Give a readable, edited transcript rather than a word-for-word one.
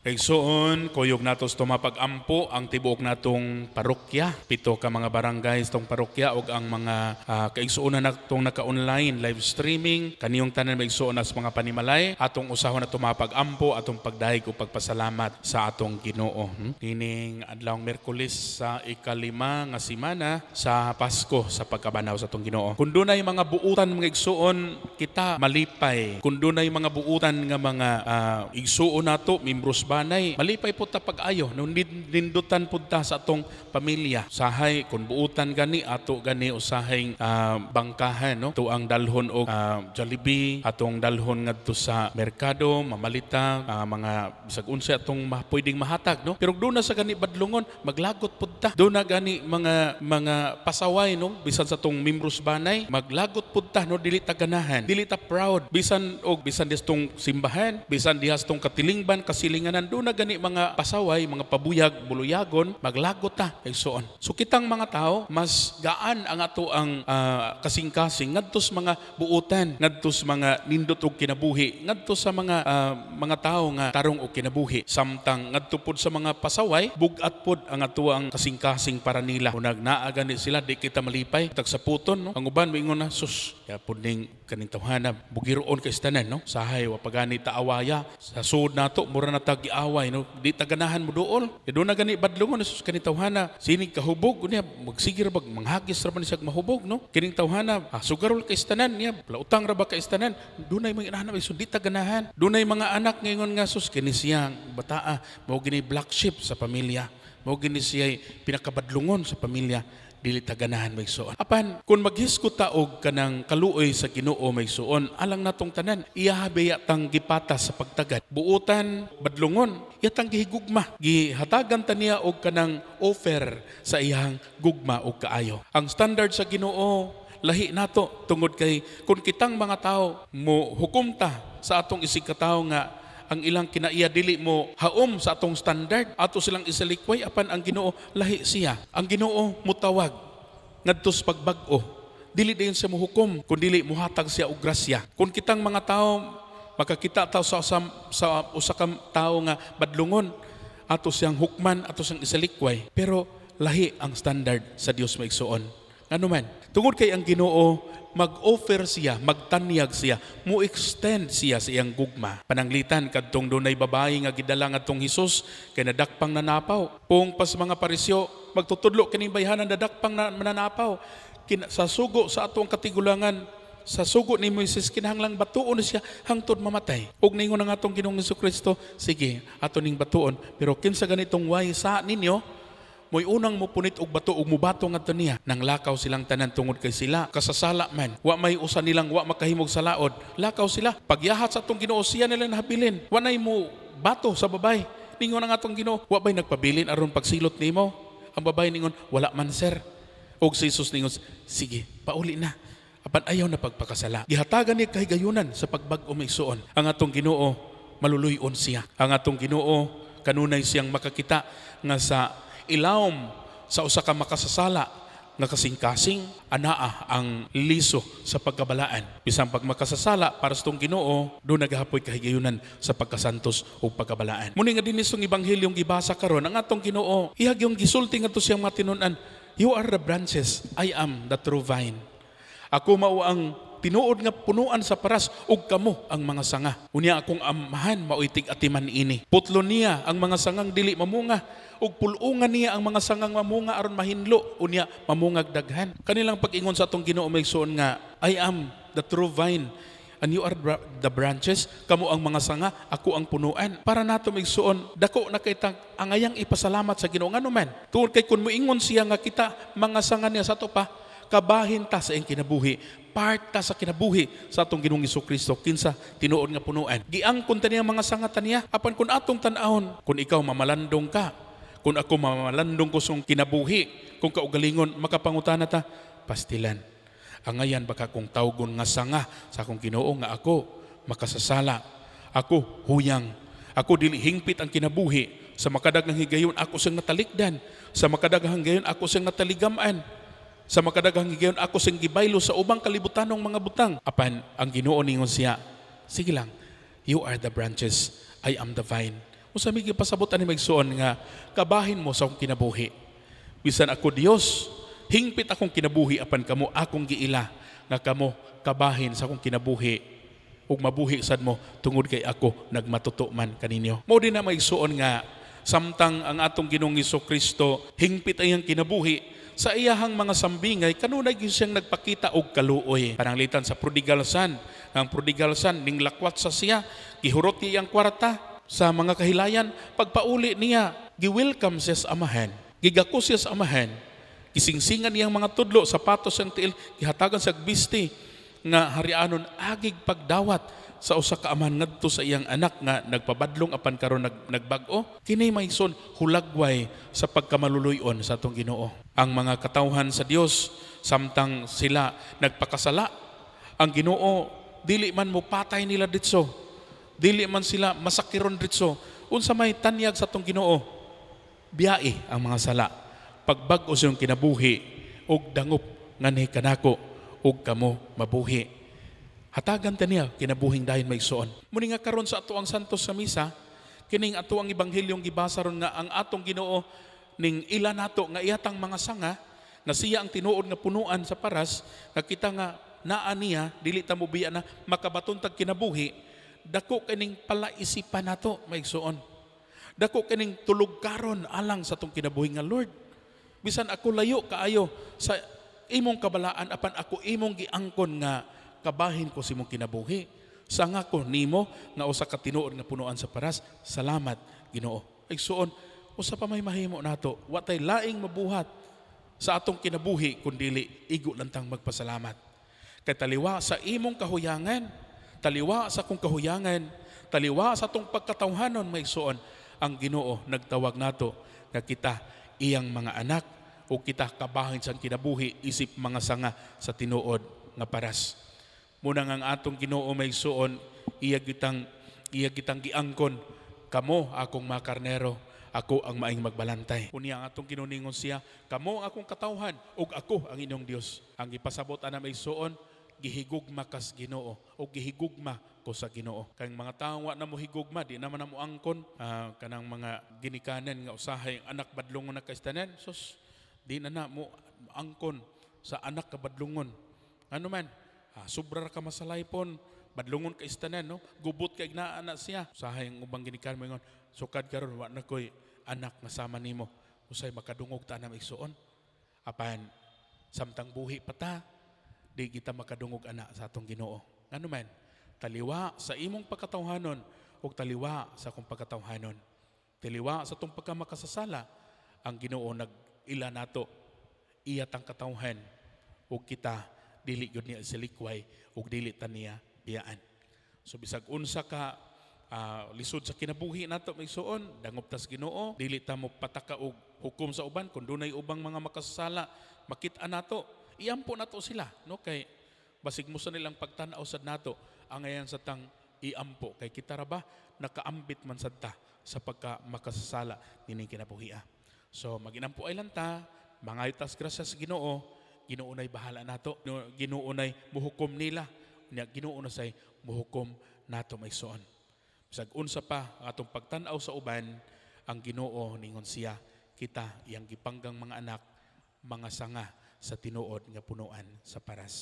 Igsoon, kuyog nato sa pag-ampo ang tibuok natong parokya. Pito ka mga barangay sa tong parokya ug ang mga kaigsuonan natong naka-online live streaming kaniyong tanan, maigsuon sa mga panimalay, atong usahon na tumapag-ampo, atong pagdayeg ug pagpasalamat sa atong Ginoo. Nining adlawng Miyerkules sa 5 nga semana sa Pasko sa pagkabanhaw sa atong Ginoo. Kung dunay mga buutan, mga igsuon, kita malipay. Kung dunay mga buutan nga mga igsuon nato, membros banay, malipay po ta pag-ayo no nindutan pud ta sa atong pamilya. Usahay kung buutan gani, ato gani usahay bangkahan, no, tuang dalhon og Jollibee, atong dalhon ngadto sa merkado, mamalita mga bisag unsa atong pwedeng mahatag, no. Pero doon na sa gani badlongon, maglagot pud ta. Doon na gani mga pasaway, no, bisan sa atong membros banay, maglagot pud ta, no. Dili ta ganahan, dili ta proud, bisan og bisan distong simbahan, bisan diha sa tong katilingban, kasilinganan, doon na gani mga pasaway, mga pabuyag, buluyagon, maglagot ta, igsoon. So kitang mga tao, mas gaan ang ato ang kasing-kasing ngadto sa mga buutan, ngadto sa mga nindot og kinabuhi, ngadto sa mga tao nga tarong og kinabuhi. Samtang ngadto pod sa mga pasaway, bugat pod ang ato ang kasing-kasing para nila. Kung naa gani sila, di kita malipay. Tagsaputon, no? Ang uban moingon na, "Sus, kaya pod ning kaning tawhana, bugiroon kay tanan," no? Sahay wa pagani taawaya sa sud nato, mura na tag giaway, no? Di ta ganahan mo duol. E doon na gani badlongon, "Sus, kaning tawhana sinig kahubog niya, magsigir bag manghagis ra man siya mahubog," no? "Kining tawhana, sugarol kay tanan niya, plautang ra ba kay tanan." Dunay mga inahanap, so di ta ganahan. Dunay mga anak ngayon nga, "Sus, kini siyang bataa, mao gini black sheep sa pamilya, mao gini siya pinakabadlungon sa pamilya." Dili ta ganahan, maigsuon. Apan kung maghisgot ta og kanang kaluoy sa Ginoo, maigsuon, alang natong tanan, iya baya tang gipatas sa pagtagad. Buutan, badlungon, iya tang gihigugma. Gihatagan ta niya og kanang offer sa iyang gugma og kaayo. Ang standard sa Ginoo lahi nato, tungod kay kung kitang mga tao mo hukom ta sa atong isig katawo nga ang ilang kinaiya dili mo haom sa atong standard, ato silang isalikway. Apan ang Ginoo, lahi siya. Ang Ginoo mutawag ngadto sa pagbag-o. Dili dayon siya mohukom, kun dili muhatag siya og grasya. Kung kitang mga tao makakita ta sa usa ka tawo nga badlungon, ato siyang hukman, ato siyang isalikway, pero lahi ang standard sa Dios, maigsuon. Ngano man? Tungod kay ang Ginoo mag-offer siya, magtanyag siya, mo extend siya sa iyang gugma. Pananglitan kadtong dunay babayi nga gidala ngadtong Hesus kay nadakpang nanapaw. Pung pas mga Pariseo, "Magtutudlo kining bayhanan, nadakpang na mananapaw. Sa sugo sa atong katigulangan, sa sugo ni Moises, kinahanglang batuon na siya hangtod mamatay." Ug ningon ang atong Ginoong Kristo, "Sige, ato ning batuon, pero kinsa ganitong way sa ninyo, mo'y unang mupunit og bato ug mubato ngadto niya." Nang lakaw silang tanan tungod kay sila kasasala man. Wa may usa nilang wa makahimog sa laod. Lakaw sila. Pagyahat sa atong Ginoo, siya nila nahabilin. Wa nay mo bato sa babay. Ningon ang atong Ginoo, "Wa bay nagpabilin aron pagsilot nimo?" Ang babay ningon, "Wala man, sir." Og si Jesus ningon, "Sige, pauli na. Apan ayaw na pagpakasala." Gihatagan niya kahigayunan sa pagbag-o, maigsuon. Ang atong Ginoo maluluy-on siya. Ang atong Ginoo kanunay siyang makakita nga sa ilawom sa usa ka makasasala nga kasing-kasing anaa ang liso sa pagkabalaan. Bisan pag makasasala, para sa tong Ginoo do nagahapoy kahigayunan sa pagkasantos ug pagkabalaan. Muni nga dinhi sa ebanghelyong gibasa karon, ang atong Ginoo ihag yung gisulti ngadto siyang mga tinun-an, "You are the branches, I am the true vine." Ako mao ang tinuod nga punuan sa paras ug kamo ang mga sanga. Unya akong Amahan mao'y tig-atiman ini. Putlon niya ang mga sangang dili mamunga ug pulungan niya ang mga sangang mamunga aron mahinlo, unya mamungag daghan. Kanilang pag-ingon sa atong Ginoo, maigsuon, nga "I am the true vine and you are the branches," kamo ang mga sanga, ako ang punuan. Para nato, maigsuon, dako na kay tang angayang ipasalamat sa Ginoo. Ngano man? Tungod kay kun moingon siya nga kita mga sanga niya, sa ato pa kabahin ta sa iyang kinabuhi, part ta sa kinabuhi sa atong Ginoong Kristo, kinsa tinuod nga punuan. Giangkon ta niya mga sanga ta niya. Apan kun atong tan-awon, kung ikaw mamalandong ka, kung ako mamalandong ko song kinabuhi, kung kaugalingon makapangutana ta, "Pastilan. Angayan baka kung tawgon nga sanga sa akong Ginoo nga ako makasasala? Ako huyang. Ako dili hingpit ang kinabuhi. Sa makadaghang higayon ako siyang natalikdan. Sa makadaghang higayon ako siyang nataligaman. Sa makadaghang higayon ako siyang gibaylo sa ubang kalibutanong mga butang." Apan ang Ginoo ningon siya, "Sige lang, you are the branches, I am the vine." Usa may gipasabot ani, maigsuon, nga kabahin mo sa akong kinabuhi. Bisan ako Dios, hingpit akong kinabuhi, apan kamo akong giila nga kamo kabahin sa akong kinabuhi ug mabuhi sad mo tungod kay ako nagmatuto man kaninyo. Mao din na, maigsuon, nga samtang ang atong Ginoong Kristo hingpit ang iyang kinabuhi sa iyahang mga sambingay, kanunay gyud siyang nagpakita og kaluoy. Pananglitan sa prodigal son, ang prodigal son ning lakwat sa siya, gihurot niya ang kwarta sa mga kahilayan. Pagpauli niya, gi-welcome siya sa amahan, gigako siya sa amahan, gisingsingan niyang mga tudlo, sapatos ang tiil, gihatagan sa bisti nga harianon agig pagdawat sa usa ka amahan ngadto sa iyang anak nga nagpabadlong apan karon nagbag-o. Kini, maigsoon, hulagway sa pagkamaluluyon sa atong Ginoo. Ang mga katawhan sa Dios, samtang sila nagpakasala, ang Ginoo dili man mo patay nila ditso, dili man sila masakiron ditso. Unsa may tanyag sa atong Ginoo? Biyai ang mga sala, pagbag-o sa iyong kinabuhi ug dangop nganhi kanako ug kamo mabuhi. Hatagan ta niya kinabuhing dayon, maigsuon. Muni nga karon sa ato ang Santos sa misa, kining ato ang ebanghilyong gibasa ron nga ang atong Ginoo ning ila nato nga iyatang mga sanga, nga siya ang tinuod nga punuan sa paras, nga kita nga naa niya dili ta mobiya na makabaton tag kinabuhi. Dako kining palaisipan nato, maigsuon. Dako kining tulog karon alang sa atong kinabuhi nga Lord, bisan ako layo kaayo sa imong kabalaan, apan ako imong giangkon nga kabahin ko sa imong kinabuhi. Sanga ko nimo nga usa ka tinuod nga punuan sa paras. Salamat, Ginoo. Igsuon, usa pa may mahimo nato, wa tay laing mabuhat sa atong kinabuhi kun dili igo lang tang magpasalamat. Kay taliwa sa imong kahuyangan, taliwa sa akong kahuyangan, taliwa sa atong pagkatawhanon, maigsuon, ang Ginoo nagtawag nato nga kita iyang mga anak o kita kabahin sa kinabuhi isip mga sanga sa tinuod nga paras. Muna nga ang atong Ginoo, maigsuon, iya gitang giangkon, "Kamo akong mga karnero, ako ang maing magbalantay." Unya ang atong Ginoo ningon siya, "Kamo ang akong katawhan ug ako ang inyong Dios." Ang gipasabot ana, maigsuon, gihigugma kas Ginoo o gihigugma ko sa Ginoo. Kay ang mga tawo wa na mo higugma, di naman na mo angkon. Kanang mga ginikanan nga usahay ang anak badlongon na kaistanan, sus, di na na mo angkon sa anak ka badlongon. Ano man, sobra ra ka masalaypon, badlongon ka istanan, no? Gubot kay naa na siya. Usahay ang ubang ginikan mo ingon, "Sukad karon wa na koy anak nga sama nimo." Usay makadungog ta na, maigsuon. Apan samtang buhi pa ta, di kita makadungog ana sa atong Ginoo. Ngano man, taliwa sa imong pagkatawhanon ug taliwa sa akong pagkatawhanon, taliwa sa atong pagkamakasasala, ang Ginoo nag-ila nato, iya tang katawhan ug kita dili gyud niya silikway ug dili ta niya biyaan. So bisag unsa ka lisod sa kinabuhi nato, maigsuon, dangop tas Ginoo, dili ta mo pataka og hukom sa uban. Kung dunay ubang mga makasasala, makit-a nato, iampo nato sila, no? Kay basig mo sa nilang pagtan-aw sad nato, angayan sa tang iampo kay kita ra ba nakaambit man sad ta sa pagka makasasala nining kinabuhia. So maginampo ay lang ta, mangayo tas grasya sa Ginoo. Ginoo nay bahala nato. Ginoo nay muhukom nila. Nya Ginoo na say muhukom nato, maigsuon. Bisag unsa pa ang atong pagtan-aw sa uban, ang Ginoo ningon siya, kita iyang gipanggang mga anak, mga sanga sa tinuod nga punuan sa paras.